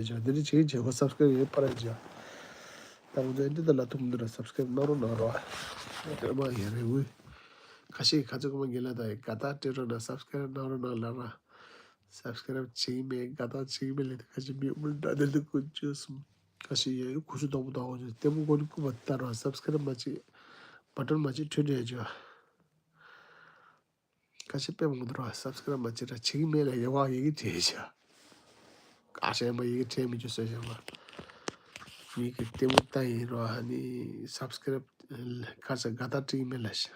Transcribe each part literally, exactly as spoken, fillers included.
ཡོད་ཅག་འདི་འདྲ་བྱེད་ཀྱི་བྱེད་དགོས། སབ་སི་ཀ་རེབ་ཡོད་པར་ཡོད་ཅག་ད་ང་ཚོ་འདི་ལྟ་ལ་ཐུག་མི་འདུག་ར། སབ་སི་ཀ་རེབ་གནང་རོགས་གནང་རོགས། ཨ་མ་ཡ་རེ་འུ། ཁ་ཤས་ཁ་ཚོད་ཁོ་མ་རྒན་ལགས་དང་དགའ་རྟགས་སྤྲད་རོགས་གནང་། སབ་སི་ཀ་རེབ་གནང་རོགས་གནང་ལབ་ར། སབ་སི་ཀ་རེབ་བྱེད་ཀྱི་མེད། དགའ་རྟགས་བྱེད་ཀྱི་མེད་ལབ་དེ་ཁ་ཤས་མི་མི་འདྲ་འདི་འདི་ཀུན་སྤྱོད་གསུམ། ཁ་ཤས་ཡ་ཡུ་ཁུ་ཤུ་དོག་པོ་དོག་པོ་ཅིག་ལྟད་མོ་ཀུན་ཀུན་པ་ལྟ་རོགས། སབ་སི་ཀ་རེབ་མ་བྱེད། བ་ཊོན་མ་བྱེད་ཁྲོད་འདྲ་ཡོད་ཅག་ཁ་ཤས་དཔེ་མང་པོ་འདུག་ར། སབ་སི་ཀ་རེབ་མ་བྱེད་ར། བྱེད་ཀྱི་མེད་ལ་ཡ་བ་ཡི་གེ་བྲིས་ཤག་ཁ་ཤས་མ་ཡི་གེ་བྲིས་མི་འཇུག་ཟེར་ཤག་མ། མི་གི་ལྟད་མོ་ལྟ་ཡིན་རོ། ཨ་ནི་སབ་སི་ཀ་རེབ་ཁ་ཤས་དགའ་རྟགས་སྤྲད་ཀྱི་མེད་ལ་ཤག་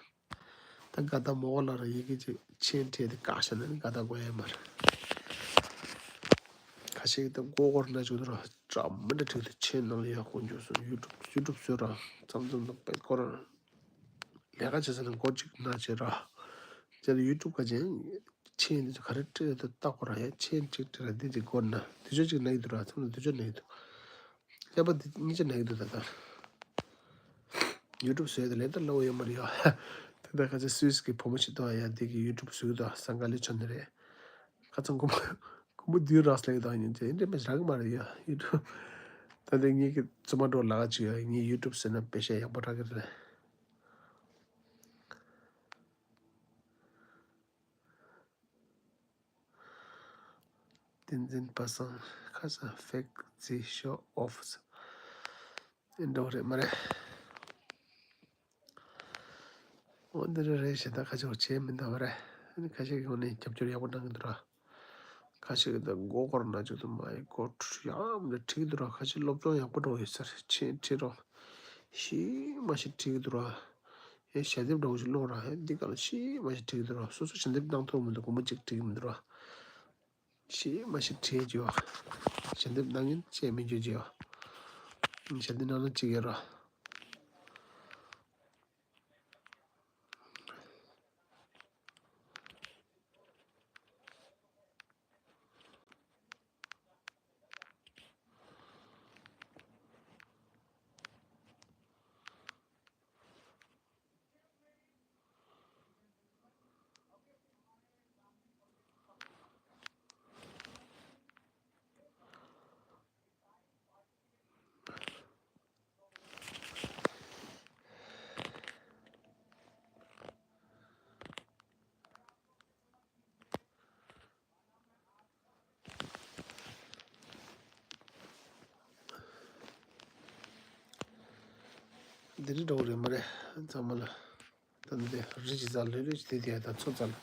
ད་དགའ་རྟགས་མོ་གོ་ལ་ར་ཡི་གེ་ཅིག་མཆན་བྲིས་ཏེ་བཀག་ཤག་ན་ནི་དགའ་རྟགས་དགོས་ཡ་མ་རེད། ཁ་ཤས་ཀྱིས་ད་མགོ་སྐོར་ན་བཅུག་འདུག་ར། འདྲ་མི་འདྲ་བྲིས་ཏེ་མཆན་ནང་ལ་ཡག་པོ་འཇུག་སོང་། ཡུ་ཊུབ་ཡུ་ཊུབ་བཟོས་ར། མཚམས་མཚམས་ནང་དཔེ་སྐོར། ལས་ཀ་བྱེད་ས་ནས་སྒོ་གཅིག་ན་བྱེད་ར། དེ་ལ་ཡུ་ཊུབ་ག་ཅན་མཆན་འདི་ཚོ་ག་རེ་སྤྲད་ཡོད་དོ་ལྟ་དགོས་ར། ཡ་མཆན་གཅིག་སྤྲད་ར་འདི་གཅིག་སྒོ་ན་དུས་ཚོད་གཅིག་ན་གི་འདུག་ར། མཚམས་ལ་དུས་ཚོད་ན་གི་འདུག་ཀླད་པ་འདི་གཉིས་ཆ་ན་གི་འདུག་ད་ལྟ། ཡུ་ཊུབ་བཟོས་ཏེ་ལས་ད་སླ་བོ་ཡོད་མ་རེད་ཡ། ད་ལྟ་ཁ་ཆེ་སུད་སི་གི་བུ་མོ་ཞིག་འདུག་ཡ། འདི་གི་ཡུ་ཊུབ་བཟོས་འདུག་སང་ག་ལི་ཆོ་ནི་རེད། ཁ་ཚང་ཀུ་མ་ཀུ་མ་དུས་རགས་ལས་དང་ཡིན་ཚེ་འདྲེ་མེད་རག་གི་མ་རེད་ཡ། ཡུ་ཊུབ་ད་ལྟ་ངེད་ཀྱི་བཙུན་མ་འགྲོ་ལག་ཅིག་ཡ། ངའི་ཡུ་ཊུབ་ཟེར་ན་དཔེ་ཤ་ཡག་པོ་རག་གི་རེད། བསྟན་འཛིན་པ་སངས་ཁ་སང་ཕེག་རྩིས་ཤོ་ཨོཕ་ཟེར་འགྲོ་རེད་མ་རེད། འོ་འདི་རེད་རེད་ཞེ་ད་ཁ་ཆེ་བ་བྱས་མི་འདུག་བ་རེད། ཨ་ནི་ཁ་ཤས་ཀྱི་ངོས་ནས་རྒྱབ་སྐྱོར་ཡག་པོ་གནང་གི་འདུག་ར། ཁ་ཤས་ཀྱི་ད་མགོ་སྐོར་ན་ཅིག་ཏུ་མ་ཡི་མགོ་ཁྲུ་ཡག་མི་འདྲ་ཁྲིད་ཀྱི་འདུག་ར། ཁ་ཤས་སློབ་སྦྱོང་ཡག་པོ་འགྲོ་ཡོད་ཟེར་མཆན་ཁྲིད་རོགས། ཤི་མ་ཤི་ཁྲིད་ཀྱི་འདུག་ར། ཨེ་ཞལ་འདེབས་འདྲ་བོ་ཞིག་སློང་ར། ཨེ་འདི་ག་ལ་ཤི་མ་ཤི་ཁྲིད་ཀྱི་འདུག་ར། སོ་སོ་ཞལ་འདེབས་གནང་ཐུབ་མི་འདུག་སྒོར་མོ་གཅིག་ཁྲིད་ཀྱི་མི་འདུག་ར། ཤི་མ་ཤི་ཁྲིད་ཀྱི་ཡོད། ཞལ་འདེབས་གནང་མཁན་བྱས་མི་འཇུག་ཀྱི་ཡོད། ཞལ་འདེབས་གནང་ན་གཅིག་ཡོད་ར། འདི་རི་འདྲ་བོ་རེད་མ་རེད། ཚང་མ་ལ་ད་འདི་རི་ཅིག་ཙམ་ལྷོད་ལྷོད་ཅིག་དེ་དེ་ད་མཚོ་ཙམ་ལ།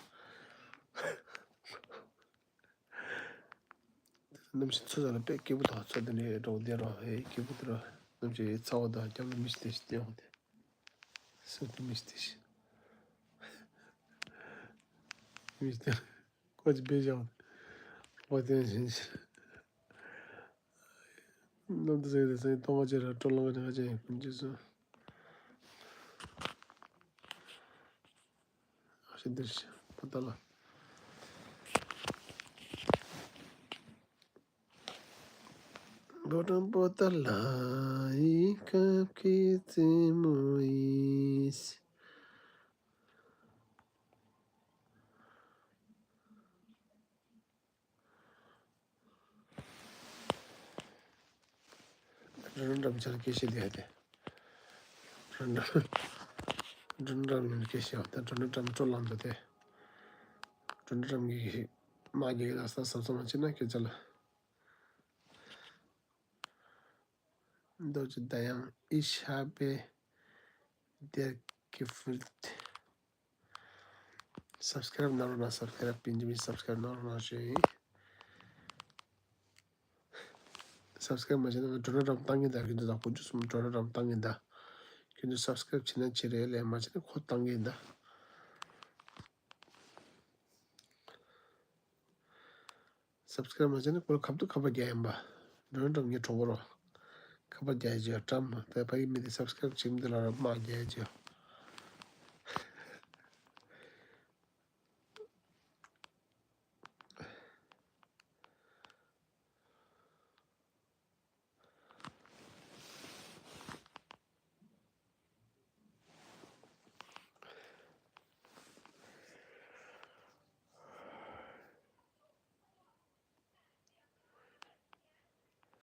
གནམ་གཤིས་མཚོ་ཙམ་ལ་དཔེ་སྐྱིད་པོ་དང་མཚོ་དེ་ནས་འགྲོ་བསྡད་རོགས་ཧེ་སྐྱིད་པོ་དེ་རོགས། གནམ་གཤིས་ཚ་བ་དང་སྐྱབས་ལ་མི་ཞིག་དེ་ཞིག་བསྟན་འོང་དེ། སུ་དེ་མི་ཞིག་དེ་ཞིག་མི་ཞིག་དེ་ཀོ་ཅི་བེ་ཞང་ཨོ་དེ་བཞིན་ཞིག་གནམ་དུ་ཟེར་དེ་སེང་གཏོང་བ་ཅེ་ར་སྤྲོ་ལངས་ཀྱི་ང་ཅན་ཀུན་གྱི་སུ། ཨ་ཤི་འདིར་ཤི་པོ་ཏ་ལ། པོ་ཏ་པོ་ཏ་ལ་ཡི་སྐབས་ཀྱི་རྩེད་མོ་ཡིས། སྒྲོ་ནག་འགྲམ་ཆར་སྐད་བཤད་དེ་ཧ་དེ། སྒྲོ་ནག་འགྲམ་སྒྲོ་ནག་འགྲམ་སྐད་བཤད་བ་དང་སྒྲོ་ནག་འགྲམ་སྤྲོ་ལངས་འདུག་དེ། སྒྲོ་ནག་འགྲམ་གྱི་དམག་རྒྱག་ལ་ས་ས་ས་མ་ཕྱིན་ན་སྐད་ཆ་ལ། རྡོ་རྗེ་ཟླ་དབྱངས། Ich habe dir gefolgt. སབ་སི་ཀ་རེབ་གནང་རོགས་གནང་། སབ་སི་ཀ་རེབ་པིན་ཇི་མི་སབ་སི་ཀ་རེབ་གནང་རོགས་གནང་ཞུ་ཡིན། སབ་སི་ཀ་རེབ་མ་བྱས་ན་ང་སྒྲོ་ནག་འགྲམ་བཏང་གི་འདུག་ཁྱོད་ཚོ་དང་དགུ་བཅུ་གསུམ་སྒྲོ་ནག་འགྲམ་བཏང་གི་འདུག་ཁྱོད་ཚོ་སབ་སི་ཀ་རེབ་བྱས་ན་བྱས་རེད་ལས་མ་བྱས་ན་ཁོ་བཏང་གི་འདུག་སབ་སི་ཀ་རེབ་མ་བྱས་ན་ཁོ་ལ་ཁ་ཐུག་ཁ་པར་རྒྱག་ཡིན་པ། སྒྲོ་ནག་འགྲམ་ངའི་གྲོགས་པོ་རོ། ཁ་པར་རྒྱག་ཡ་བྱོས་ཀྲམ་དེ་ཕ་གི་མི་དེ་སབ་སི་ཀ་རེབ་བྱེད་མི་འདུག་ལ་ར་དམག་རྒྱག་ཡ་བྱོས།